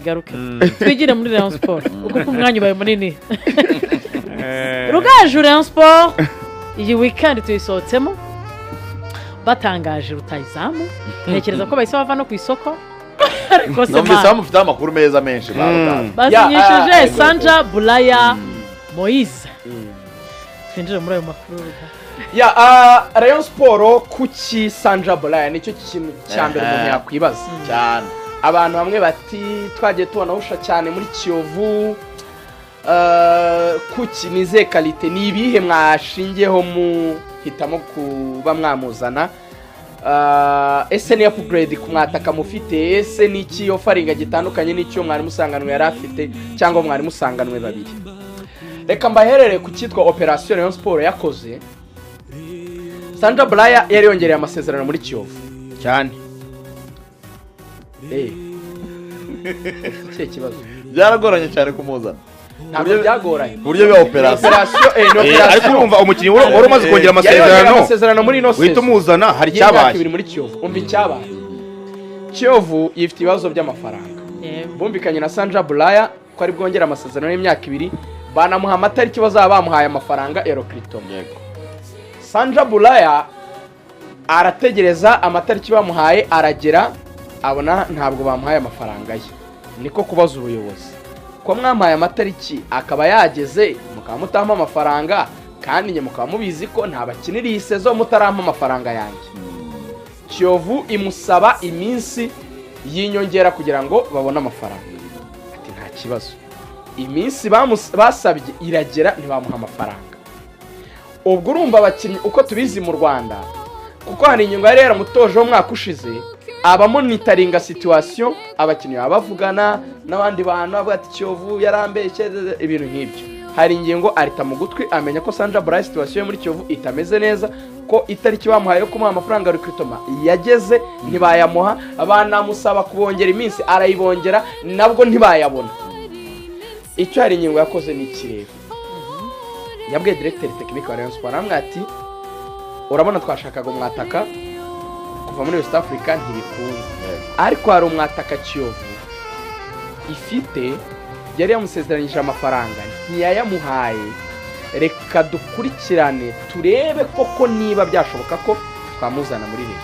Garuke twigire muri Rayon Sport kuko umwanya ubaye munini. Rugaju, Rayon Sport iyi weekend tuyisohotsemo batangaje rutayizamu. Ntekereza ko bahise bava no ku isoko, ariko se Numvise man, bamufiteho amakuru meza menshi ba Rugaju. Basinyishije Ya, Sanja Bulaya Moise. Twinjire muri ayo makuru, Ruga. Ya, Rayon Sport, kuki Sanja Bulaya? Nicyo kintu cya mbere umuntu yakwibaza. Cyane. Abantu bamwe bati twagiye tubona ahusha cyane muri Kiyovu. Kuki? Ni izihe qualité? Ni ibihe mwashingiyeho muhitamo kuba mwamuzana? Ese ni upgrade ku mwataka mufite? Ese ni iki offeringa gitandukanye n'icyo mwari musanganwe yari afite, cyangwa mwari musanganwe babiri? Reka mbaherere ku cyitwa operation Rayon Sport yakoze. Sanja Bulaya yari yongereye amasezerano muri Kiyovu. Cyane. Ikihe kibazo? Byaragoranye cyane kumuzana. Ntabwo byagoranye. Ku buryo biba operation. Operation, ni Ariko operation. urumva umukinnyi wari umaze kongera Yari yongereye amasezerano, amasezerano muri ino uhita saison umuzana, hari y'imyaka icyabaye. 2 muri Kiyovu. Umva icyabaye: Kiyovu yifite ibibazo by'amafaranga. Bumvikanye na Sanja Bulaya ko ari bwongere amasezerano y'imyaka 2, banamuha amatariki bazaba bamuhaye amafaranga ya recrutement. Sanja Bulaya arategereza, amatariki bamuhaye aragera, abona ntabwo bamuhaye amafaranga ye. Niko kubaza ubuyobozi ko mwamuhaye amatariki akaba yageze, mukaba mutampa amafaranga, kandi njye mukaba mubizi ko nta bakinira iyi saison mutarampa amafaranga yanjye. Kiyovu imusaba iminsi y'inyongera kugira ngo babone amafaranga. Ati nta kibazo. Iminsi basabye iragera, ntibamuha amafaranga. Ubwo urumva abakinnyi uko tubizi mu Rwanda, kuko hari ingingo yari yaramutojeho umwaka ushize, abamonitoringa situation, abakinnyi baba bavugana n'abandi bantu bavuga ati Kiyovu yarambeshye, ibintu nk'ibyo. Hari ingingo arita mu gutwi, amenya ko Sanja Bulaya situation yo muri Kiyovu itameze neza, ko itariki bamuhaye yo kumuha amafaranga recrutement yageze ntibayamuha, banamusaba kubongera iminsi arayibongera, nabwo ntibayabona. Icyo hari ingingo yakoze ni ikirere. Yabwiye directeur technique wa Rayon Sport, aramubwira ati urabona twashakaga umwataka kuva muri West Africa ntibikunze, ariko hari umwataka Kiyovu ifite, yari yamusezeranyije amafaranga ntiyayamuhaye. Reka dukurikirane turebe koko niba byashoboka ko twamuzana muri Rayon.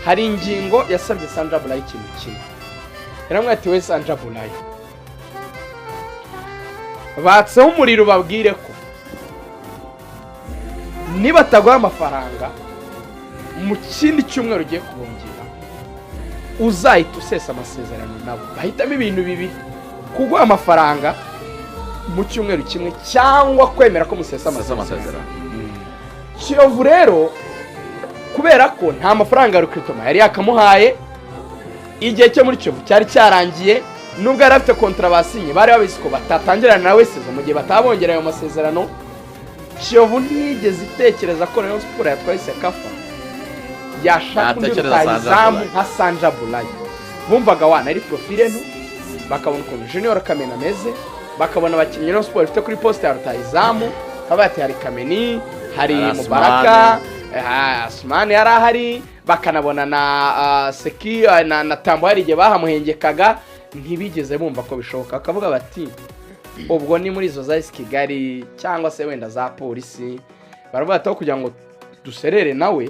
Hari ingingo yasabye Sanja Bulaya ikintu kimwe. Yaramubwiye ati we Sanja Bulaya, batseho umuriro, babwire ko nibataguha amafaranga mu kindi cyumweru ugiye kubongera, uzahita usesa amasezerano nabo. Bahitamo ibintu bibiri: kuguha amafaranga mu cyumweru kimwe cyangwa kwemera ko musesa Sesa amasezerano. Amasezerano. Kiyovu rero, kubera ko nta mafaranga ya recrutement yari yakamuhaye, igihe cyo muri Kiyovu cyari cyarangiye, nubwo yari afite contrat basinye, bari babizi ko batatangirana nawe saison mu gihe batabongera ayo masezerano. Kiyovu ntiyigeze itekereza ko Rayon Sport yatwaye CECAFA yashaka undi Natekereza Sanja rutayizamu Bulaya. nka Sanja Bulaya. Bumvaga wana ari profile nto, bakabona ukuntu Junior Kamena ameze, bakabona abakinnyi Rayon Sport ifite kuri poste ya rutayizamu, bakaba bati hari Kameni, hari Hari Mubaraka, Asumani yari ahari, bakanabona na Seki na Tambo, hari igihe bahamuhengekaga. Ntibigeze bumva ko bishoboka. Bakavuga bati ubwo ni muri izo za AS Kigali cyangwa se wenda za Polisi. Baravuga ati aho kugira ngo duserere nawe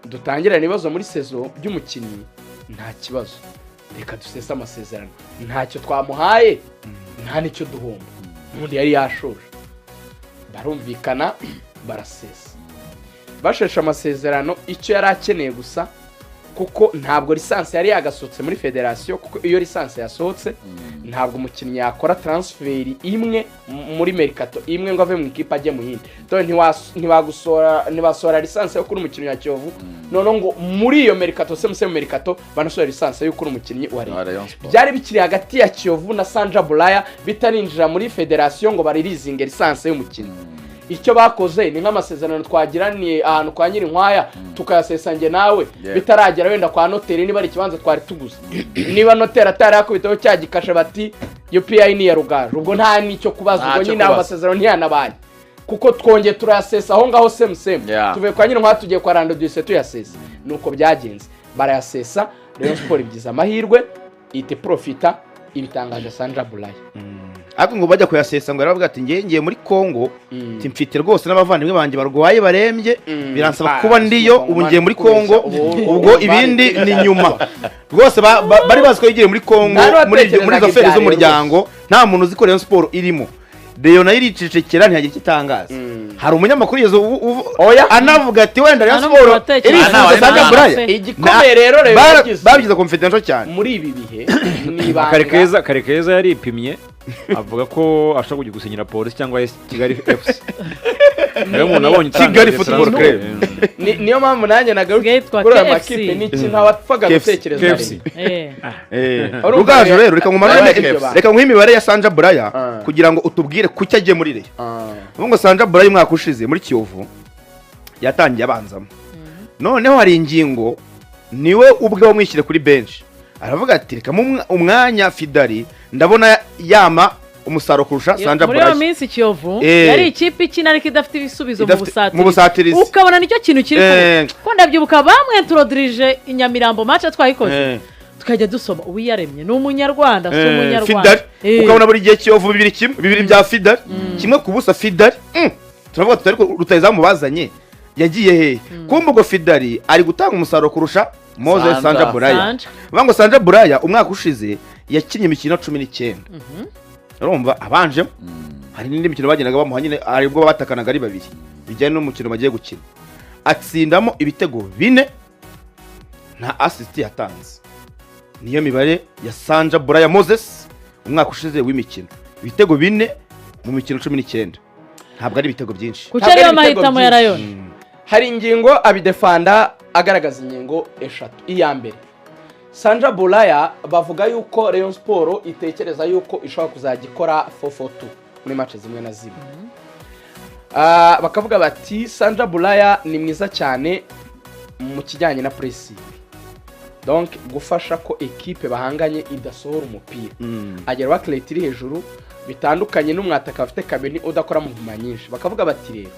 dutangirane ibibazo muri saison by'umukinnyi, nta kibazo, reka dusese amasezerano, ntacyo twamuhaye nta n'icyo duhomba, n'ubundi yari yashoje. Barumvikana, barasesa. Basheshe amasezerano, icyo yari akeneye gusa, kuko ntabwo licence yari yagasohotse muri federasiyo, kuko iyo licence yasohotse ntabwo umukinnyi yakora transfer imwe muri mercato imwe ngo ave mu ikipe ajye mu yindi. Dore ntibagusohora, ntibasohora licence yo kuri umukinnyi wa Kiyovu, noneho ngo muri iyo mercato, same same mercato, banasohora licence yo kuri umukinnyi wa Rayon. Wa Rayon Sport. Byari bikiri hagati ya Kiyovu na Sanja Bulaya, bitarinjira muri federasiyo ngo baririzinge licence y'umukinnyi. Icyo bakoze ni nk'amasezerano twagiraniye ahantu kwa Nyirinkwaya, tukayasesa njye nawe, bitaragera wenda kwa noteri, niba ari ikibanza twari tuguze, niba noteri atari yakubitaho cya gikashe bati UPI ni iya Rugaju, ubwo nta n'icyo kubaza. Ubwo Ntacyo nyine ayo kubaza. masezerano ntiyanabaye, kuko twongeye turayasesa aho ngaho same same. Tuvuye kwa Nyirinkwaya tugiye kwa Rando, duhise tuyasesa. Nuko byagenze, barayasesa. Rayon Sport ibyiza amahirwe, ihita iprofita. Ibitangaje Sanja Bulaya. Ariko ngo bajya kuyasesa, ngo yaravuga ati: "Ngiye, ngiye muri Congo," ati: "Mfite rwose n'abavandimwe banjye barwaye barembye, biransaba kuba ndiyo, ubu ngiye muri Congo, ubwo ibindi ni nyuma." Rwose bari bazi ko yigiye muri Congo Nta muri muri izo n'uwatekerezaga affaires ibya z'umuryango. Nta muntu uzi ko Rayon Sport irimo. Rayon nayo iricecekera, ntiyagira icyo itangaza. Hari umunyamakuru yigeze Oya. anavuga ati wenda Rayon Nta n'umuntu Sport watekereje. irifuza Ah, Sanja nta- Buraya. Igikomeye rero rero yagize Babigize confidential cyane. Muri ibi bihe ni ibanga. Karekeza, Karekeza yaripimye, avuga ko ashobora kujya gusinyira Polisi cyangwa AS Kigali FC. Niwe muntu abonye Kigali utangaje Football transfer. Club. Niyo mpamvu nanjye nagarutse Yitwa kuri aya KFC. makipe n'iki, ntawapfaga KFC. gutekereza. KFC. Urumva Rugaju rero- rero, reka nkumanure, KFC. reka nguhe imibare ya Sanja Buraya kugira ngo utubwire kuki agiye muri Rayon. Ubu ngo Sanja Buraya umwaka ushize muri Kiyovu yatangiye abanzamo, noneho hari ingingo niwe ubwe wamwishyire kuri benshi, aravuga ati: "Reka mu umwanya Fidari, ndabona yama umusaruro kurusha Sanja Muri iyo Buraya." minsi Kiyovu yari ikipe ikina ariko idafite ibisubizo mu Idafite- mu busatirizi. Busatirizi. Ukabona nicyo kintu kiri kuba, ko ndabyibuka bamwentrodirije i Nyamirambo, match twayikoze, tukajya dusoma uwiyaremye ni umunyarwanda, si umunyarwanda. Fidari, ukabona buri gihe Kiyovu 2-1, bibiri bya Fidari, 1-0 Fidari. Turavuga tuti: "Ariko rutayizamu bazanye yagiye hehe?" Kumbe ubwo Fidari ari gutanga umusaruro kurusha Moses Sanja. Sanja Buraya. Sanja. Bavuga ngo Sanja Buraya umwaka ushize yakinnye imikino 19, urumva abanjemo, hari n'indi mikino bagendaga bamuha nyine, hari ubwo batakanaga ari babiri bijyanye n'umukino bagiye gukina, atsindamo ibitego bine, nta assist yatanze. Niyo mibare ya Sanja Buraya Moses umwaka ushize w'imikino, ibitego bine mu mikino 19, ntabwo ari ibitego byinshi. Kuki Ntabwo ariyo ari ibitego mahitamo ya byinshi. Rayon? Hari ingingo abidefanda, agaragaza ingingo eshatu. Iya mbere, Sanja Bulaya bavuga yuko Rayon Sport itekereza yuko ishobora kuzajya ikora 4-4-2 muri match zimwe na zimwe. Bakavuga bati Sanja Bulaya ni mwiza cyane mu kijyanye na pressing, donc gufasha ko ekipe bahanganye idasohora umupira, agera work rate iri hejuru, bitandukanye n'umwataka bafite Kameni udakora mouvement nyinshi. Bakavuga bati rero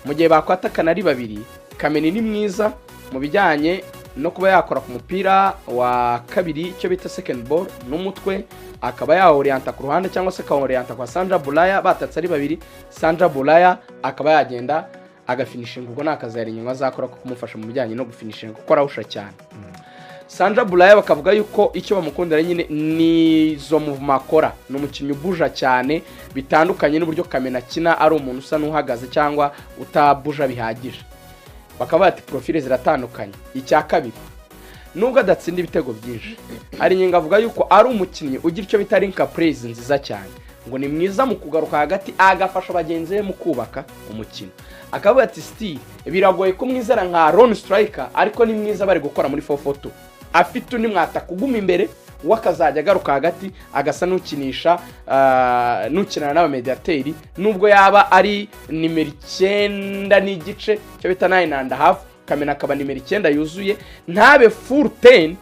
mu gihe bakwatakana ari babiri, Kameni ni mwiza mu bijyanye no kuba yakora ku mupira wa kabiri, icyo bita second ball, n'umutwe, akaba yaworienta ku ruhande cyangwa se akaworienta kwa Sanja Bulaya. Batatse ari babiri, Sanja Bulaya akaba yagenda agafinishinga. Ubwo ni akazi yari inyuma azakora ko kumufasha mu bijyanye no gufinishinga, kuko arawusha cyane Sanja Bulaya. Bakavuga yuko icyo bamukundira nyine ni izo mouvement akora, ni umukinnyi ubuja cyane, bitandukanye n'uburyo Kamena akina ari umuntu usa n'uhagaze cyangwa utabuja bihagije. Bakaba bati profile ziratandukanye. Icya kabiri, nubwo adatsinda ibitego byinshi, hari ingingo avuga yuko ari umukinnyi ugira icyo bita link play nziza cyane, ngo ni mwiza mu kugaruka hagati agafasha bagenzi be mu kubaka umukino. Akavuga ati still biragoye kumwizera nka lone striker, ariko ni mwiza bari gukora muri 4-4-2, afite undi mwataka uguma imbere, we akazajya agaruka hagati agasa n'ukinisha, n'ukinana n'abamediateri, nubwo yaba ari nimero 9.5, icyo bita 9.5, Kamena akaba nimero 9 yuzuye, ntabe full 10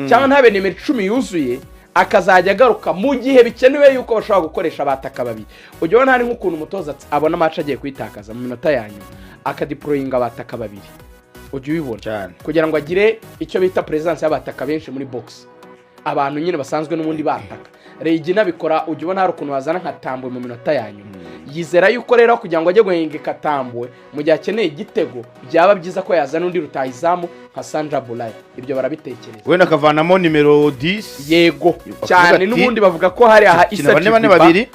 cyangwa ntabe nimero 10 yuzuye, akazajya agaruka mu gihe bikenewe yuko bashobora gukoresha abataka babiri. Ujya ubona hari nk'ukuntu umutoza abona match agiye kuyitakaza mu minota ya nyuma, akadeployinga abataka babiri, ujya ubibona, Cyane. kugira ngo agire icyo bita presence y'abataka benshi muri box, abantu nyine basanzwe n'ubundi bataka. Regina bikora, ujya ubona hari ukuntu bazana nka Tambwe mu minota ya nyuma. Yizera yuko rero kugira ngo ajye guhengeka Tambwe mu gihe akeneye igitego, byaba byiza ko yazana undi rutahizamu nka Sanja Bulaya. Ibyo barabitekereza. Wenda akavanamo nimero 10. Yego. Bakavuga Cyane. ati, N'ubundi bavuga ko hari aha kina Isa bane bane Jigwiba, babiri.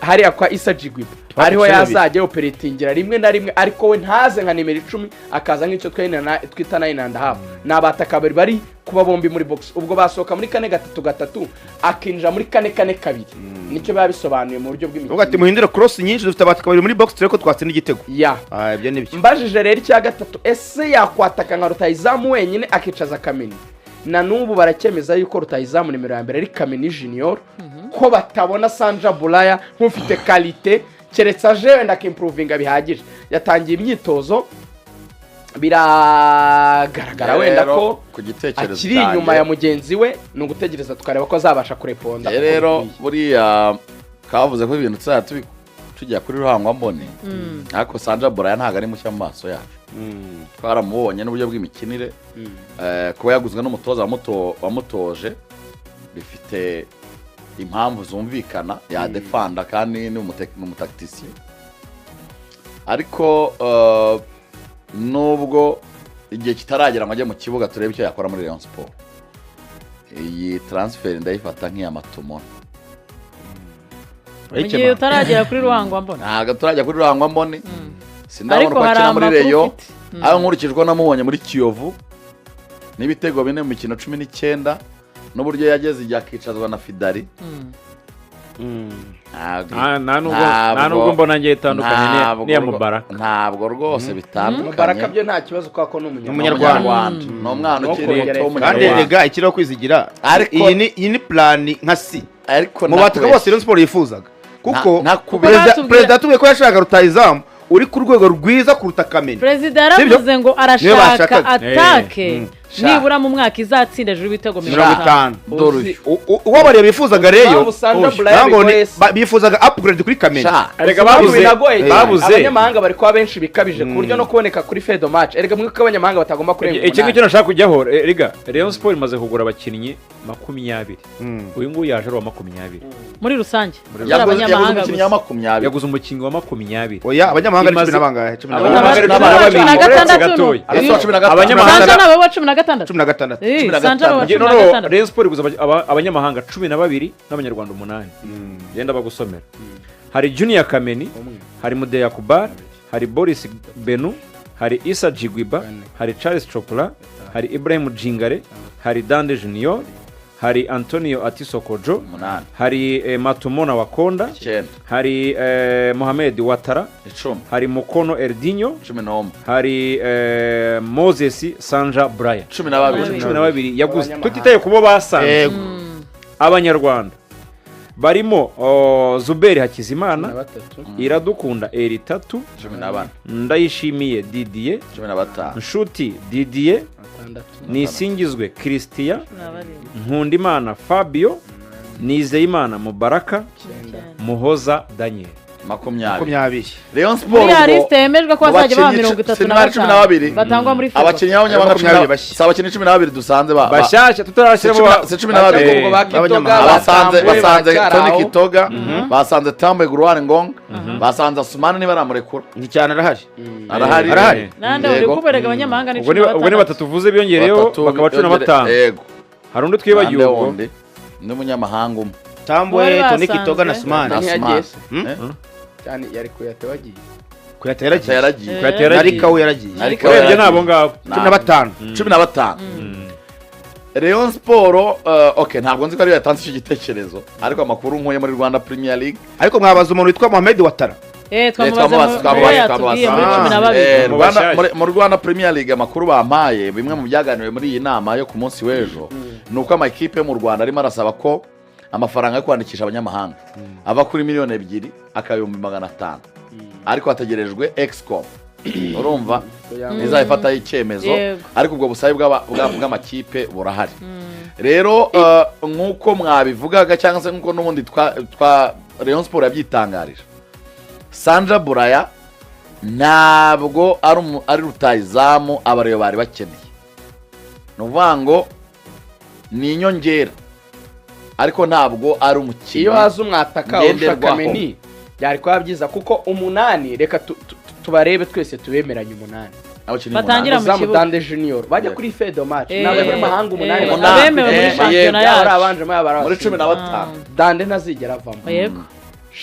Hariya kwa Isa Jigwiba Twari ariho babiri. yazajya operatingira rimwe na rimwe, ariko we ntaze nka nimero 10, akaza nk'icyo twita 9.5. Ni abataka babiri bari kuba bombi muri box. Ubwo basohoka muri 4-3-3, akinjira muri 4-4-2, nicyo biba bisobanuye mu buryo Uvuga ati bw'imikino. Muhindure cross nyinshi, dufite abataka babiri muri box, turebe ko twatsinda igitego. Ya. Ah, ibyo ni byo. Mbajije rero icya gatatu, ese yakwataka nka rutahizamu wenyine akicaza Kameni? Na n'ubu baracyemeza yuko rutahizamu nimero ya mbere ari Kameni Junior, ko batabona Sanja Bulaya nk'ufite qualité, keretse aje wenda akimprovinga bihagije. Yatangiye imyitozo, biragaragara wenda Rero, ko ku gitekerezo akiri inyuma cyanjye, ya mugenzi we. Ni ugutegereza tukareba ko azabasha kureponda uko rero bikwiye. Buriya kavuze ko ibintu tuzajya tujya kuri ruhangwamboni, ariko Sanja Buraya ntabwo ari mushya mu maso yacu, twaramubonye n'uburyo bw'imikinire. Kuba yaguzwe n'umutoza wamutoje bifite Impamvu zumvikana, yadefanda kandi ni umutacticien, ariko nubwo igihe kitaragera ngo ajye mu kibuga turebe icyo yakora muri Rayon Sport, iyi transfer ndayifata nk'iya matumona. Mu gihe utaragera kuri Ruhango mbona. Ntabwo turajya kuri Ruhangwa mboni, sindabona Ariko uko hari akina muri amakuru Rayon. ufite. Aho nkurikije uko namubonye muri Kiyovu n'ibitego 4 mu mikino 19 n'uburyo yageze igihe akicazwa na Fidari, Nta nubwo mbona ngiye itandukanye n'iya Mubaraka. Ntabwo rwose Mubaraka bitandukanye. byo nta kibazo kubera ko ni Umunyarwanda. Umunyarwanda, ni umwana No ukiri kongera muto Kandi w'Umunyarwanda. rega ikiriho kwizigira, iyi ni plan nka si Ariko mu bataka bose Rayon Sport yifuzaga, kuko Batubwira- perezida yatubwiye ko yashakaga rutahizamu uri ku rwego rwiza kuruta Kameni. Perezida yaravuze ngo Niyo arashaka bashakaga. attaque nibura mu mwaka izatsinda hejuru y'ibitego mirongo 50. itanu. Dore uyu. Uwo bareba bifuzaga reyo Impamvu Sandra Bulaya ntabwo bigoye se. bifuzaga upgrade kuri Kameni. Sha, Erega Impamvu babuze binagoye cyane, babuze abanyamahanga bari kuba benshi bikabije ku buryo no kuboneka kuri fedo match, erega mwibuke ko abanyamahanga batagomba kurenga Icyo ngicyo 8. nashaka kujyaho. Erega Rayon Sport imaze kugura abakinnyi 20, uyu nguyu yaje ari uwa 20. Muri rusange Muri atari yaguze abanyamahanga umukinnyi gusa. wa 20. Yaguze umukinnyi wa 20. Oya, abanyamahanga ni Imaze- cumi na bangahe? Cumi na Abanyamahanga bangahe? ni 12. Cumi na Uretse gatandatu gatoya. Ariko si uwa 16. Abanyamahanga- Sanja nawe wa 16. 16. Sanja nawe wa Nge- cumi no, na no, gatandatu. Rayon Sport iguze abanyamahanga 12 n'Abanyarwanda 8. Genda bagusomera. Hari Junior Kameni, hari Mudeya Kubar, hari Boris Benu, hari Issa Jigwiba, hari Charles Chopra, hari Ibrahim Jingare, hari Dande Junior, hari Antonio Atisokojo, 8. hari Matumona Wakonda, 9. hari Mohamed Watara, 10. hari Mukono Erdinho, 11. hari Moses Sanja Brian. 12. 12 yaguze. Abanyamahanga. Tutitaye ku bo basanze, Yego. Abanyarwanda barimo Zuberi Hakizimana, 13. Iradukunda Eritatu, 14. Ndayishimiye Didier, 15. Nshuti Didier, 6. Nisingizwe Christian, Nkundimana Fabio, Nizeyimana Mubaraka, Muhoza Daniel. 20. 20. Rayon Sport Muri ya ubwo lisite yemejwe ko mu bazajya baha bakinnyi mirongo itatu na sinari cumi na batanu babiri. batangwa muri FERWAFA. Abakinnyi b'abanyamahanga cumi na 20 bashya. si abakinnyi 12 dusanze Bashyashya tutarashyiramo si 12. Ubwo ba Kitoga Abanyamahanga. Basanze batambuwe, basanze baracyari Tony aho. Kitoga, basanze Tambwe Gruane Ngong, basanze Asumani niba aramurekura. Ni cyane, arahari. Arahari. Arahari. Nande uri Yego. kubereka abanyamahanga ni Ubwo cumi ni na ubwo ni batandatu. batatu uvuze biyongereyeho Batatu bakaba cumi na batanu. Yego. Hari undi twibagiwe Nande ubwo? wundi n'umunyamahanga umwe. Tambwe, Bari Tony basanzwe. Kitoga na Sumani. Na Ntiyagiye Asumani. se? Eh? Cyane yari kuyate wagiye. Kuyata yaragiye. Yaragiye. Kuyata yaragiye. Narika we yaragiye. Narika Urebye ni abo ngabo. 15. 15. Rayon Sport, okay, ntabwo nzi ko ariyo yatanze icyo gitekerezo, ariko amakuru nkuye muri Rwanda Premier League. Ariko mwabaza umuntu witwa Mohamed Watara. Twamubaza Twamubaza, mu yatubwiye muri twamubaza. 12. Mu bashyashya. Mu Rwanda Premier League amakuru bampaye, bimwe mu byaganiriwe muri iyi nama yo ku munsi w'ejo, ni uko amakipe yo mu Rwanda arimo arasaba ko amafaranga yo kwandikisha abanyamahanga ava kuri miliyoni 2 akaba 500,000, ariko hategerejwe Excom, urumva, izabifataho icyemezo. Ariko ubwo busabe bw'amakipe burahari. Rero nk'uko mwabivugaga cyangwa se nk'uko n'ubundi twa Rayon Sport yabyitangarije, Sanja Buraya ntabwo ari rutahizamu abareba bari bakeneye. Ni ukuvuga ngo ni inyongera, ariko ntabwo ari umukinnyi Iyo haza umwataka urusha ngenderwaho. Kameni byari kuba byiza, kuko 8, reka tubarebe twese tubemeranye 8. Abakinnyi Batangira mu Uzamu kibuga. Dande Junior bajya kuri fedo match ni abanyamahanga 8 Umunani. Abemewe muri shampiyona yaba ari yacu. abanjemo, yaba ari muri cumi na abasimbuye. batanu. Dande ntazigera avamo.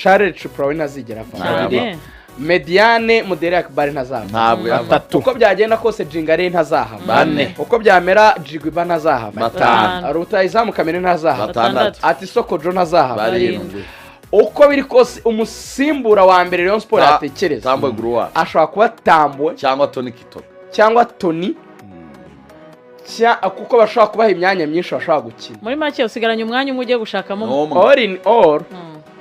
Charles Chupra we ntazigera avamo. Cyane. Mediane Mudere Akbar ntazava. Ntabwo yava. Batatu. Uko byagenda kose Jingare ntazahava. Bane. Uko byamera Jigwiba ntazahava. Batanu. Rutahizamu Kamene ntazahava. Batandatu. Ati Sokojo ntazahava. 7. Uko biri kose umusimbura wa mbere Rayon Sport yatekereza Tambwe Gruwa ashobora kuba Tambwe cyangwa Tony Kitoga. Cyangwa Tony, kuko bashobora kubaha imyanya myinshi bashobora gukina. Muri make usigaranye umwanya umwe ugiye gushakamo. N'umwe. All in all,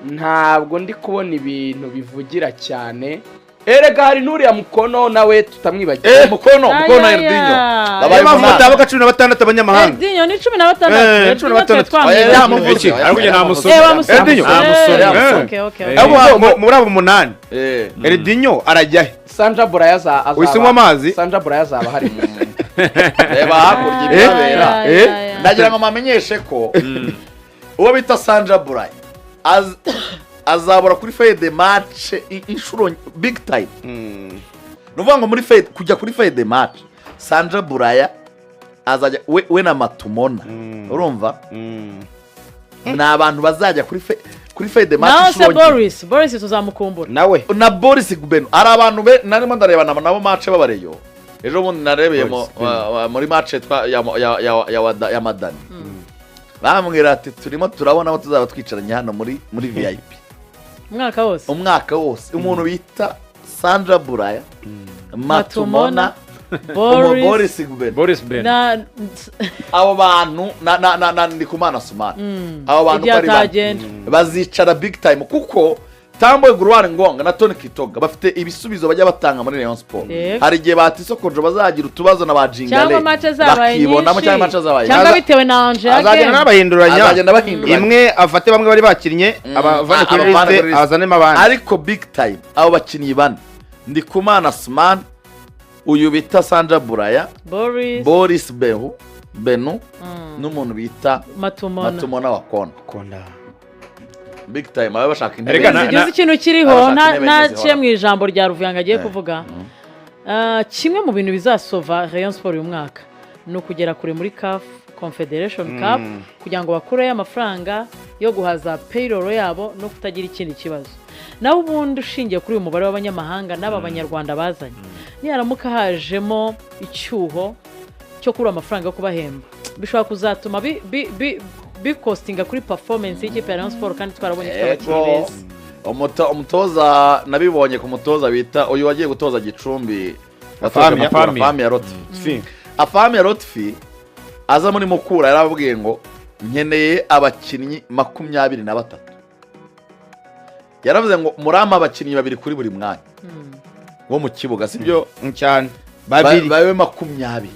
ntabwo ndi kubona ibintu bivugira cyane. Erega hari n'uriya Mukono nawe tutamwibagiwe. Mukono Aya, Erdinho aya. babaye Niyo mpamvu 8. mutabaga 16 abanyamahanga. Erdinho ni 16. Cumi na batandatu. Oya, Erdinho yamuvuze, Iki? oya, Ariko njye yamuvuze. namusomye. Wamusomye. Erdinho. Namusomye. Okay. Abo muri abo 8, Erdinho arajya he? Sanja Buraya azaba. Wisunywa amazi? Sanja Buraya azaba hari. Reba hakurya ibibabera. Aya, aya, aya. Ndagira ngo mbamenyeshe ko Uwo bita Sanja Burayi azabura kuri feuille de match inshuro big time. Ni ukuvuga ngo muri feuille, kujya kuri feuille de match, Sanja Buraya azajya we na Matumona, urumva, ni abantu bazajya kuri feuille de match Naho se inshuro nke. Boris tuzamukumbura. Nawe. Na Boris Gubeno, hari abantu be narimo ndareba nabo match b'abareyo ejo bundi narebeye Boris Beno. muri match ya Madani, bambwira ati turimo turabona abo tuzaba twicaranye hano muri VIP Umwaka wose. Umwaka wose, umuntu bita Sandra Buraya, Matumona, Matumona, Boris, Boris Boris Gubeno, Boris Ben. Na abo bantu na Ndikumana Sumani, abo bantu Igihe uko ari bane atagenda. bazicara big time, kuko Tambo Gruwari Ngonga na Tony Kitoga bafite ibisubizo bajya batanga muri Rayon Sport. Hari igihe batisokoje bazagira utubazo na ba Jingale Cyangwa match zabaye bakibonamo, nyinshi, cyangwa match zabaye cyangwa nyinshi. bitewe na anje ya Azagenda game. n'abahinduranya. Azagenda bahinduranya. Imwe afate bamwe bari bakinnye, abavane kuri abavane liste, kuri liste. azanemo abandi. Ariko big time, abo bakinnyi bane, Ndikumana Sumani, uyu bita Sanja Buraya, Boris, Boris Behu Benu, n'umuntu bita Matumona. Matumona wa Kona. Konda. Big time, abe bashaka intebe. Erega Uzi ikintu kiriho Abashaka intebe ntaciye zihora. mu ijambo rya Ruvuyanga agiye kuvuga. Ah, kimwe mu bintu bizasova Rayon Sport uyu mwaka ni ukugera kure muri CAF Confederation Cup, kugira ngo bakureyo amafaranga yo guhaza payroll yabo no kutagira ikindi kibazo. Naho ubundi, ushingiye kuri uyu mubare w'abanyamahanga n'aba banyarwanda bazanye, niharamuka hajemo icyuho cyo kubura amafaranga yo kubahemba, bishobora kuzatuma bicostinga kuri performance y'ikipe ya Rayon Sport, kandi twarabonye ifite abakinnyi Ego. beza. Umutoza nabibonye ku mutoza bita uyu wagiye gutoza Gicumbi, watoje Afamia. Mukura, Afamia. Afamia Lotfi. Afamia Lotfi aza muri Mukura yarababwiye ngo nkeneye abakinnyi 23. Yaravuze ngo murampa abakinnyi babiri kuri buri mwanya wo mu kibuga, sibyo? Cyane, babiri. Babe 20,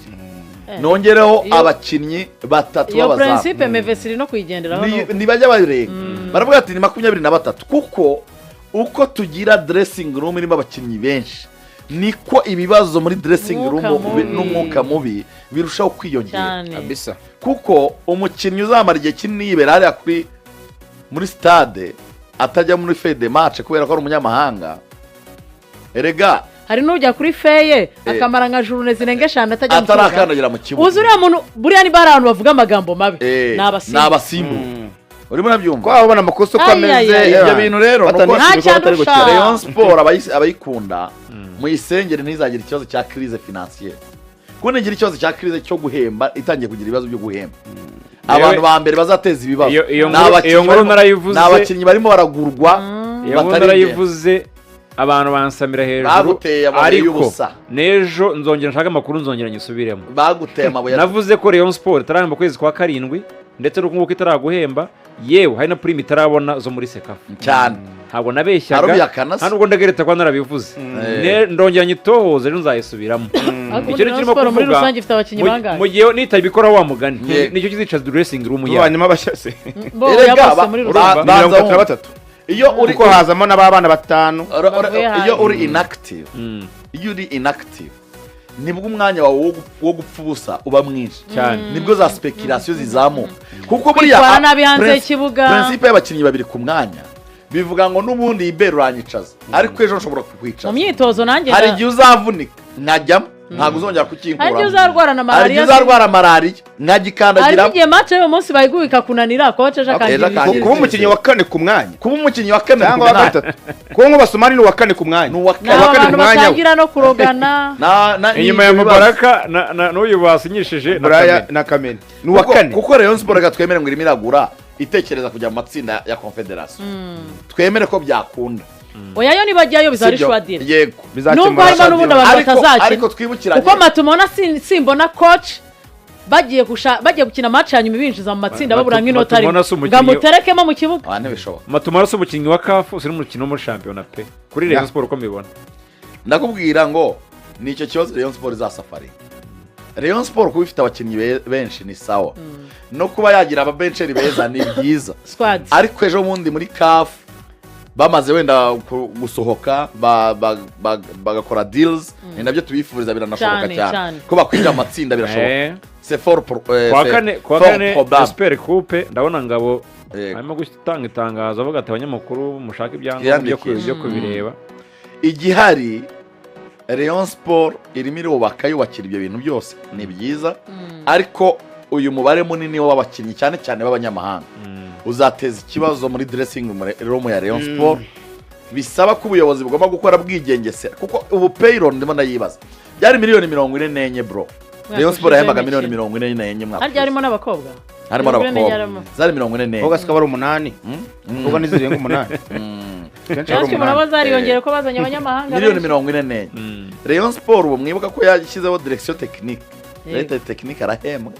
nongereho abakinnyi batatu Iyo b'abazamu. principe Mevesi iri no kuyigenderaho n'ubu. Ntibajya barenga, baravuga ati ni 23, kuko uko tugira dressing room irimo abakinnyi benshi, niko ibibazo muri dressing room Umwuka mubi. n'umwuka mubi birushaho kwiyongera. Cyane. Kabisa. Kuko umukinnyi uzamara igihe kinini yibera hariya muri stade, atajya muri feuille de match kubera ko ari umunyamahanga, erega Hari n'ujya kuri feuille akamara nka journée zirenga 5 atajya mu kibuga. Atarakandagira mu kibuga. Uzi uriya muntu, buriya niba hari abantu bavuga amagambo mabi, ni ni abasimbuza. Abasimbuza, urimo urabyumva? Ko waba ubona amakosa uko Ay, ameze. ay, ay. Ibyo bintu rero ni uko Nta cyandusha. Rayon Sport abayikunda muyisengere ntizagire ikibazo cya crise financière, kuko nigira ikibazo cya crise cyo guhemba, itangiye kugira ibibazo byo guhemba, abantu ba mbere bazateza ibibazo Iyo ni iyo nkuru narayivuze. ni abakinnyi barimo baragurwa Iyo nkuru batari narayivuze, abantu bansamira hejuru. Baguteye amabuye Ariko y'ubusa. n'ejo nzongera nshake amakuru, nzongera nyisubiremo. Baguteye amabuye. Navuze ko Rayon Sport itarahemba ukwezi kwa karindwi, ndetse n'uko nguko itaraguhemba, yewe hari na prime itarabona zo muri CECAFA. Cyane. Ntabwo nabeshyaga. Harubihakana se? Nta nubwo ndageretse kuba narabivuze. Ndongera nyitohoze, ejo nzayisubiramo. Ariko Icyo ubundi ni Rayon kirimo Sport muri kuvuga, rusange ifite abakinnyi bangahe? mu gihe nitabikoraho wa mugani, Yego. nicyo kizica dressing room yawe. Hanyuma bashyase. Bo Erega ya bose muri rusange. Ni banza mirongo itatu na wumve. batatu. Iyo uri Kuko hazamo n'ababana batanu. Bavuye hanze. Iyo uri inactive, iyo uri inactive, nibwo umwanya wawe wo gupfa ubusa uba mwinshi Cyane. Nibwo za speculation zizamuka, kuko buriya Kwitwara nabi hanze y'ikibuga. Principe y'abakinnyi babiri ku mwanya bivuga ngo n'ubundi ibere uranyicaza, ariko ejo nshobora Mu kukwicaza. myitozo nanjye Hari igihe uzavunika nkajyamo, ntabwo uzongera Hari igihe kukinkuramo. uzarwara na Hari igihe malariya. uzarwara malariya Hari nkagikandagiramo. n'igihe match y'uyu munsi bayiguha ikakunanira, coach ejo Ejo akangiriza. akangiriza. Kuba umukinnyi wa kane ku mwanya Kuba umukinnyi wa kane ku cyangwa wa mwanya. gatatu, kuba nk'Ubasomani ni uwa kane ku mwanya. Ni uwa Ni kane. Uwa kane abantu ku mwanya we. batangira no kurogana. Inyuma ya N'ibyo bibazo. Mubaraka n'uyu basinyishije na Buraya Kameni. na Kameni ni uwa Kuko kane. kuko Rayon Sport, reka twemere ngo irimo iragura itekereza kujya mu matsinda ya Confederation, twemere ko byakunda. Oya, yo nibajyayo bizaba ari Sibyo? shwadira. Yego. Bizakemura. Nubwo harimo n'ubundi abantu Ariko batazakina, ariko twibukiranye kuko Matumona simbona coach bagiye gukina match ya nyuma binjiza mu matsinda babura nk'inota rimwe Matumona si ngo umukinnyi- amuterekemo mu kibuga. Ah, ntibishoboka. Matumara si umukinnyi wa CAF, si n'umukinnyi wo muri shampiyona pe, kuri Rayon Sport uko mbibona. Ndakubwira ngo ni icyo kibazo Rayon Sport izasafari. Rayon Sport kuba ifite abakinnyi benshi ni sawa, no kuba yagira ababencheri beza ni byiza, Squad. ariko ejo bundi muri CAF bamaze wenda gusohoka bagakora deals, ni nabyo tubifuriza, biranashoboka Cyane, cyane cyane. ko bakwinjira mu matsinda, birashoboka. C'est fort Kuwa c'est kane, kuwa fort kane probable. Super Coupe, ndabona Ngabo Yego. Arimo gutanga itangazo avuga ati: "Abanyamakuru mushake ibyangombwa Twiyandikishe. byo kubireba." Igihari, Rayon Sport irimo irubaka, yubakira ibyo bintu byose, ni byiza, ariko uyu mubare munini w'abakinnyi, cyane cyane b'abanyamahanga, uzateza ikibazo muri dressing room ya Rayon Sport. Bisaba ko ubuyobozi bugomba gukora bwigengesera, kuko ubu payroll ndimo ndayibaza, byari miliyoni 44, bro. Mwaka Rayon Sport ushize yahembaga w'imikino. miliyoni 44 mwaka Harya ushize. harimo n'abakobwa? Harimo 44 n'abakobwa. Zari 44. Abakobwa sikaba ari umunani, abakobwa ntizirenga umunani. Kenshi ari Natwe umunani. murabo zariyongera ko bazanye abanyamahanga miliyoni benshi. 44. Rayon Sport ubu mwibuka ko yashyizeho direction technique. Directeur technique arahembwa.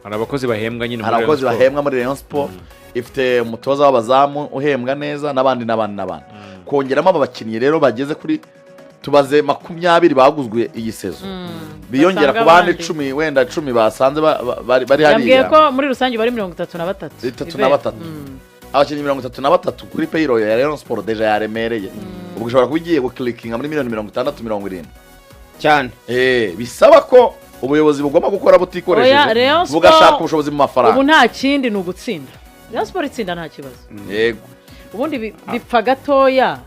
Hari abakozi bahembwa nyine Hari muri abakozi Rayon Sport. bahembwa muri Rayon Sport, ifite umutoza w'abazamu uhembwa neza, n'abandi n'abandi n'abandi. Kongeramo aba bakinnyi rero bageze kuri, tubaze, 20 baguzwe iyi saison, biyongera Basanga ku bandi abandi. 10, wenda 10 basanze bari Yambwiye hariya. ko muri rusange bari 33. Itatu Ibe. na batatu. Abakinnyi 33 kuri payroll ya Rayon Sport déjà yaremereye. Ubwo ushobora kuba ugiye gukilikinga muri miliyoni 60, 70. Cyane. Bisaba ko ubuyobozi bugomba gukora Oya, butikoresheje, Rayon Sport- bugashaka ubushobozi mu Ubu mafaranga. nta kindi, ni ugutsinda. Rayon Sport itsinda nta kibazo. Ubundi bipfa gatoya.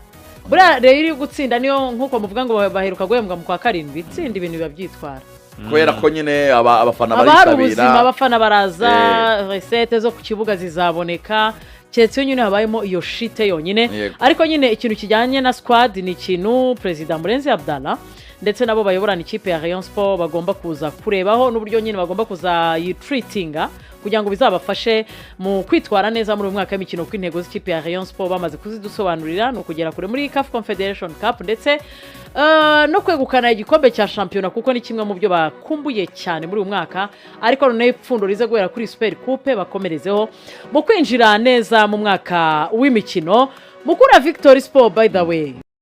Buriya rero iri gutsinda, niyo nk'uko muvuga ngo baheruka guhembwa mu kwa karindwi, itsinda ibintu biba byitwara. Kubera ko nyine abafana Haba hari ubuzima, baritabira. abafana baraza, recette zo ku kibuga zizaboneka, keretse iyo nyine habayemo iyo shite yonyine. Ariko nyine ikintu kijyanye na squad ni ikintu Perezida Murenzi Abdallah ndetse nabo bayoborana ikipe ya Rayon Sport bagomba kuza kurebaho, n'uburyo nyine bagomba kuzayitreatinga kugira ngo bizabafashe mu kwitwara neza muri uyu mwaka w'imikino, kuko intego z'ikipe ya Rayon Sport bamaze kuzidusobanurira, ni ukugera kure muri CAF Confederation Cup ndetse no kwegukana igikombe cya shampiyona, kuko ni kimwe mu byo bakumbuye cyane muri uyu mwaka. Ariko noneho ipfundo rize guhera kuri Super Coupe, bakomerezeho mu kwinjira neza mu mwaka w'imikino. Mukura Victory Sport, by the way.